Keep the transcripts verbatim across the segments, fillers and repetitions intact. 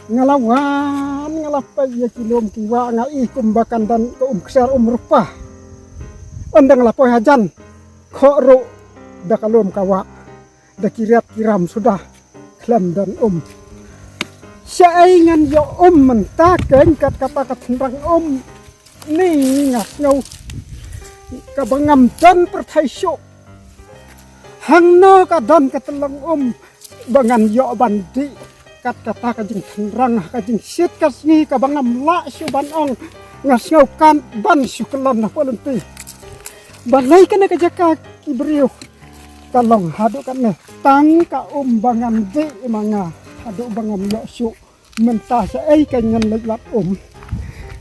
Nga la wan, nga la peit ïa ki lum ki wah, nga i kumba kan don ka um ksiar um rupa. Ynda nga la poi hajan, khoh ruh da ka lum ka wah, da ki riat ki ram suda khlem don um. Shaei ngan ïoh um mynta keiñ kat kata ka tynrang um. Ni nga sngew kaba ngam don pyrthei shuh. Hangno ka don ka tynrang um ba ngan ïoh ban dih kat kata ka jingtynrang ha ka jingshit ka sngi kaba ngam lah shuh ban ong. Nga sngew kan ban shu kyllon hapoh lynti. Balei kane ka jaka ki briew ka long haduh katne tang ka um ba ngan dih ma nga haduh ba ngam ïoh shuh. Mynta shaei ka ngan leit lap um.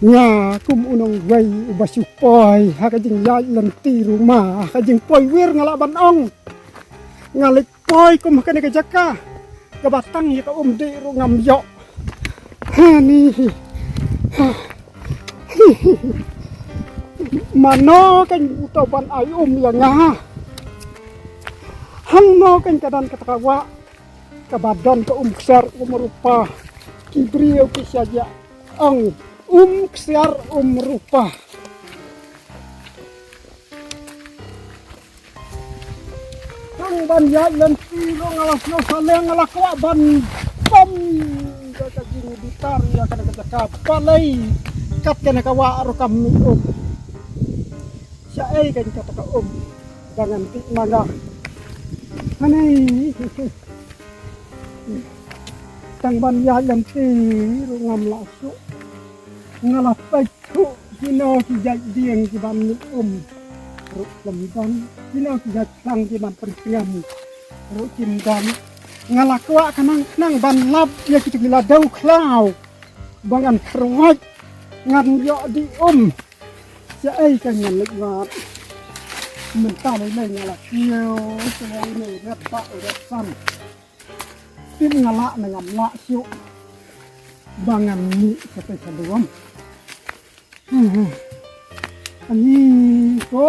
Nga kum u nongwei uba shu poi ha ka jingïaid lynti ruh ma ha ka jingpoi wir nga lah ban ong. Nga leit poi kum ha kane ka jaka kaba tang ïa ka um dih ruh ngam ïoh. Hani. Mano kan uto ban ai um ïa nga. Hangno kan ka don kata ka wah kaba don ka um ksiar um rupa. Ki briew ki shah ïa ong um ksiar um rupa. Tang ban ïaid lynti ruh nga la sngew saleng, nga la kwah ban pom ïa ka jingbitar ïa kane ka jaka. Balei kat kane ka wah ruh kam mih um. Shaei kan kata ka um ba ngan dih ma nga. Hani. Tang ban ïaid lynti ruh ngam lah shuh. Nga la peit shuh kino ki jait dieng kiban mih um ruh khlem don, kino ki jait khlang kiban pynsngem ruh kim don. Nga la kwah khnang khnang ban lap ïa kito ki ladaw khlaw ba ngan kyrwat ngan ïoh dih um. Shaei ka ngan leit wad. Mynta lei lei nga la kiew shuwa ine ret ba ret san. Tip nga lah ne ngam lah shuh ba ngan mih shatei sha duwam. Ani ko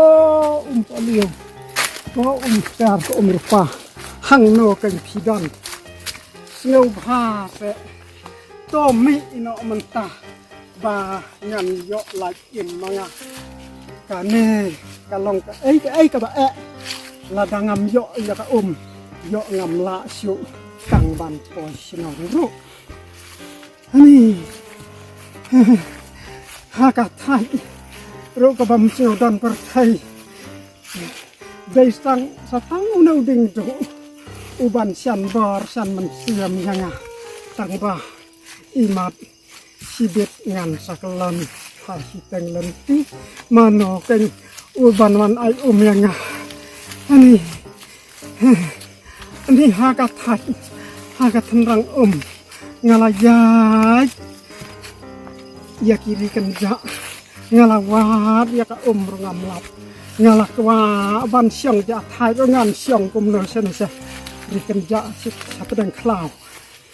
um ko liu, ko um ksiar ko um rupa. Hangno kan phi don? Sngewbha seh to mih ïa nga mynta ba ngan ïoh lait im ma nga. Kane ka long kaei kaei kaba eh. Lada ngam ïoh ïa ka um, ïoh ngam lah shuh tang ban poi shnong ruh. Ani ha ka thait ruh kaba ym sngewdon pyrthei. Dei tang sa tang u nongding duh uban shan bor shan mynsiem ïa nga. Tang ba imat shibit ngan sa kyllon ha shiteng lynti. Mano keiñ uban wan ai um ïa nga. Ani, ani ha ka thait ha ka tynrang um nga la ïaid ïa ki ri kynjah. Nga la wad ïa ka um ruh ngam lap. Nga la kwah ban shong ja thait ruh ngan shong kumno shen shen. Ri kynjah sha pdeng khlaw.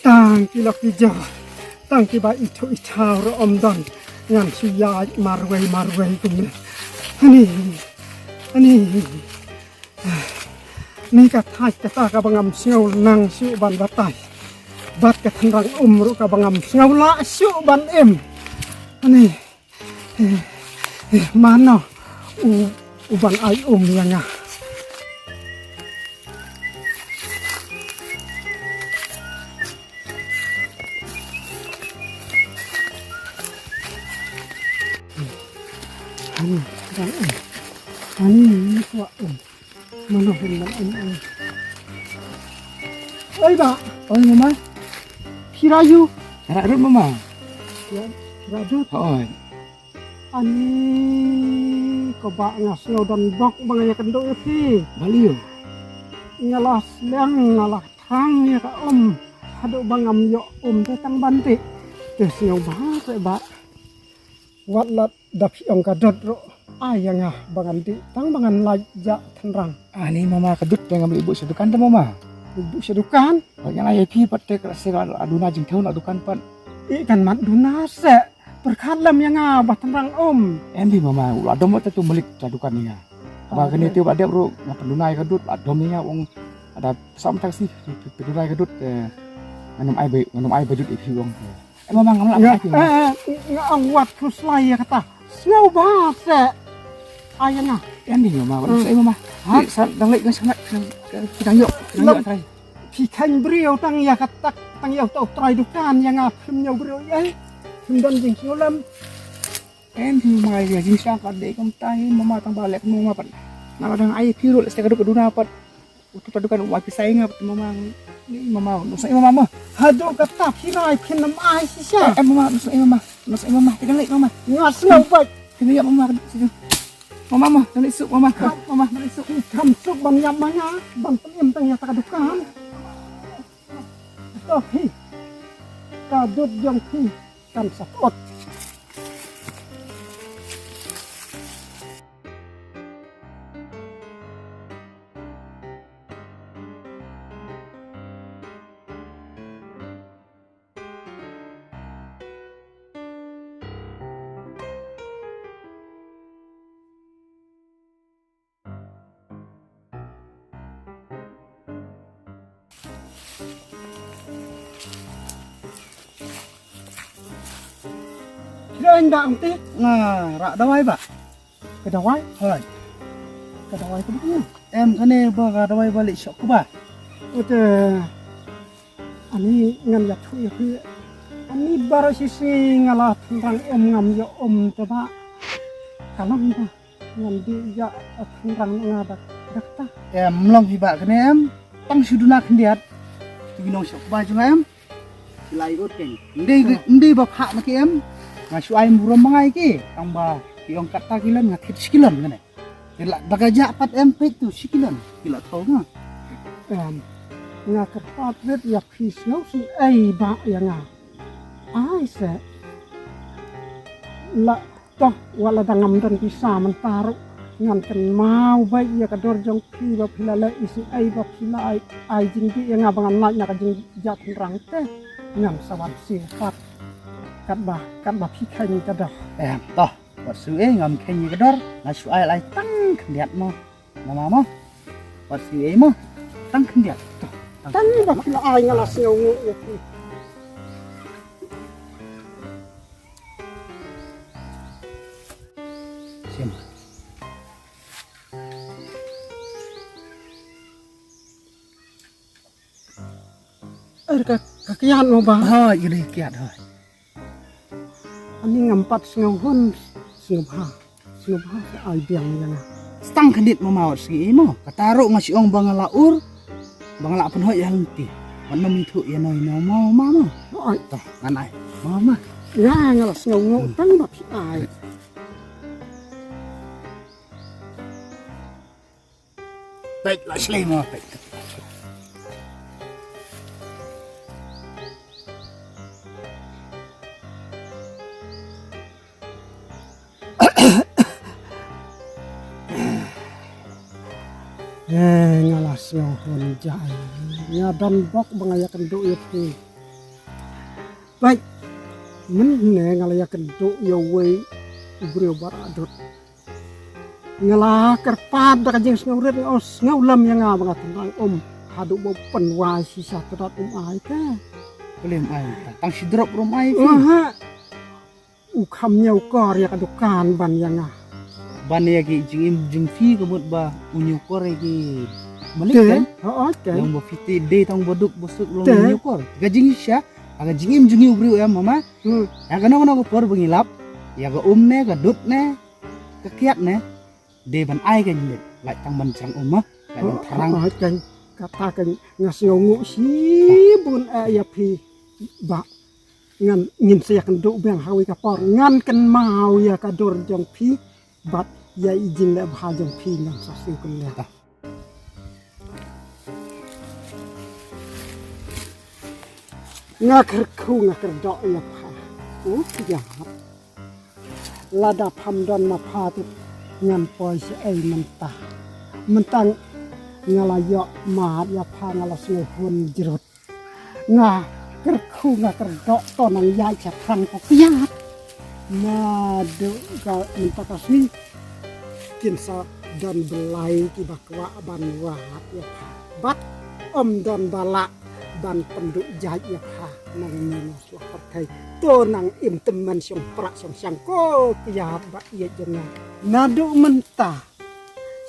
Tang ki lok ki jor, tang kiba ithuh ithaw ruh ym don. Ngan shu ïaid marwei marwei kumne. Ani, ani. Ni ka thait kata kaba ngam sngew nang shuh ban batai. Bad ka tynrang um ruh kaba ngam sngew lah shuh ban im. Ani. Eh, eh, mano u, uban ai um ïa nga. Ani, uban um. Ani, uban um. Mano hin ban um, um. Oi ba. Oi mama. Phi ra ïu. Ra dut mama. Ïa, phi ra dut. Oi. Ani ko ba nga sngew don bok ba nga ïa kynduh ïa phi. Balei ïu? Nga la sleng nga la thrang ïa ka um. Haduh ba ngam ïoh um te tang ban dih. Te sngewbha te ba. Wat la da phi ong ka dud ruh ai ïa nga ba ngan dih tang ba ngan lait ja tynrang. Ani mama ka dud te ngam leh buh sha dukan te mama. Buh sha dukan? Wat ïa nga ïa phi pat te ka la seh la duna jingthaw na dukan pat. I kan mat duna seh. Pyrkhat lem ïa nga ba tynrang um. Em phi mama u la dom wat te tu malik sha dukan ïa nga. Ba kane te u la dep ruh nga pynduna ïa ka dud la dom ïa nga ong. Ada sam tak si pynduna ïa ka dud. Ngan ym ai ba ngan ym ai ba dud ïa phi ong. Eh, mama, ngam lah. Nga, eh, nga ong wat khuslai ïa kata. Sngewbha se. Ai ïa nga. Em dei mama, wat sa mama. Ha? Sa dang leh nga sangat. Ki dang ïoh, ki dang ïoh trai. Phi kheiñ briew tang ïa kata, tang ïa uta u trai dukan ïa nga, phim ñiew briew ïa. Phim don jingsngewlem. Em dei mama, ïa jingshah ka dei kumta hi mama, tang ba leh mama pat. Nga la dang ai phi ruh leh sa ka duk ka duna pat. Utu ka dukan u ai pisa ïa nga pat mama. Ni mama, nusai mama ma. Haduh kata phi rai phin ym ai shisha. Eh, eh, mama, nusai mama. Nusai mama, tang leh mama. Nga sngew bad. Tang leh mama, shisha. Mama ma, tang leh suk mama. Mama, tang leh suk. Kam suk ban ïap ma nga, ban pynim tang ïa ka dukan. To phi. Ka dud jong phi kan sa ot. Kren da ang te. Nga rah dawai ba. Ka dawai? Hoi. Ka dawai ka ba. Em kane ba ka dawai ba leh shoh ku ba. Ote. Ani ngan ïathuh ïa phi. Ani baroh shisngi nga la tynrang um, ngam ïoh um te ba. Ka long ba ngan dih ïa tynrang nga da, da kata. Em, long hi ba kane em. Tang shu duna khyndiat. Ki nong shop ba jong nga em. Ki lai ot keiñ. Ndei, ndei ba phah na ki em. Nga shu ai burom ma nga ïa ki. Tang ba ki ong kata ki lon, nga thied shi kilon kane. Ki la da ka jah pat em, peit tu shi kilon. Ki la thaw nga. Em, nga kyrpad rit ïa phi, sngew sngewsih ba ïa nga. Ai se. La toh wat la dang ngam don pisa mynta ruh, ngan kynmaw beit ïa ka dur jong phi ba phi la leh isih ei ba phi la ai, ai jingdih ïa nga ba ngan lait na ka jingjah tynrang te. Ngan sa wan siew pat. Katba, katba phi kheiñ ka dur. Em, toh. Wat shu ei, ngam kheiñ ïa ka dur, nga shu ai, ai tang khyndiat mo. Mama mo. Wat shu ei mo. Tang khyndiat. Tang khyndiat ba phi la ai, nga la sngewnguh ïa phi. Sim. Er ka, ka kiad mo ba. Ha, ïa ka kiad ha. Ani ngam pat sngewhun, sngewbha. Sngewbha sa ai biang ïa nga. Stang khyndiat mama, wat sngi ei mo. Kata ruh nga shu ong ba nga la ur, ba nga la pynhoi ïa lynti. Wat nym ithuh ïa no ïa no mo mama. Oi. Toh, ngan ai. Mama. Ïa nga la sngewnguh tang ba phi ai. Peit la shlei mo, peit. Eh, nga la sngewhun jai. Nga don bok ba nga ïakynduh ïa phi. Peit. Mynne nga la ïakynduh ïa uwei u briew ba radot. Nga la kyrpad da ka jingsngewrit, nga ong sngewlem ïa nga ba nga tynrang um haduh ba u pynwai shisha, tang um ai te. Balei um ai? Tang shi drop ruh um ai. Aha. U kham ñiewkor ïa ka dukan ban ïa nga. Ban ïa ki jingim jong phi ka mut ba u ñiewkor ïa ki malik kan? Te, hooid kan. Long ba phi te dei tang ba duk ba suk long ñiewkor. Ka jingshisha, ka jingim jong ngi u briew em mama. Hmm. Ïa kano kano ka por ba ngi lap, ïa ka um ne, ka dud ne, ka kiad ne, dei ban ai ka jingdit, lait tang ban jrang um ma, lait ban thrang. Hooid kan, kata kan nga sngewnguh shibun eh ïa phi. Ba ngan ngin sa ïakynduh biang ha kawei ka por, ngan kynmaw ïa ka dur jong phi bad ïa i jingleh bha jong phi, ngan sa sngewkmen. Nga kyrkhu nga kyrdoh ïa pha. U ïa. Lada pham don ma pha te ngan poi shaei mynta. Mynta nga la ïoh mad ïa pha, nga la sngewhun jrut. Nga kyrkhu nga kyrdoh, to nang ïaid sha thrang ko kiad. Naduh ka mynta ka sngi kin sa don blei kiba kwah ban wad ïa pha. Bad ym don ba lah ban pynduh jait ïa pha. Nang ne na sla parkai. To nang im tymmen shong prak shong shang ko kiad ba ieit jong nga. Naduh mynta.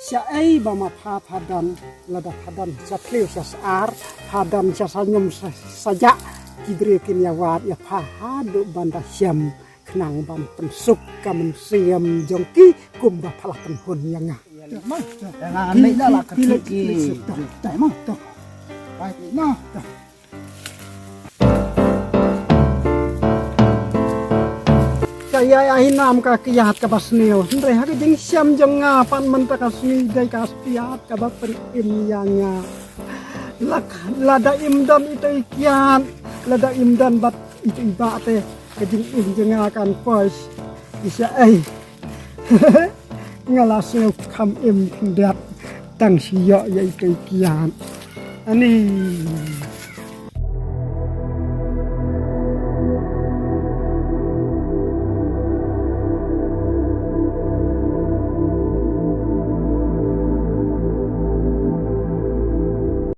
Sha ei ba ma pha pha don lada pha don sha thliew sha sar pha don sha sanyum sha sajak ki briew kin ïa wad ïa pha haduh ban da shem khnang ban pynsuk ka mynsiem jong ki kumba pha la kynhun ïa nga. Ïa nga leit la la kynhun ki. Bai na. Ka ïai ai nam ka kiad kaba sniew hynrei ha ka jingshem jong nga pat mynta ka sngi dei ka kiad kaba pynim ïa nga. Lak lada im don ito i kiad lada im don bad ito i ba te ka jingim jong nga kan poi. Isa ai. Nga la sngewkham im khyndiat tang shu ïoh ïa i kei kiad. Ani.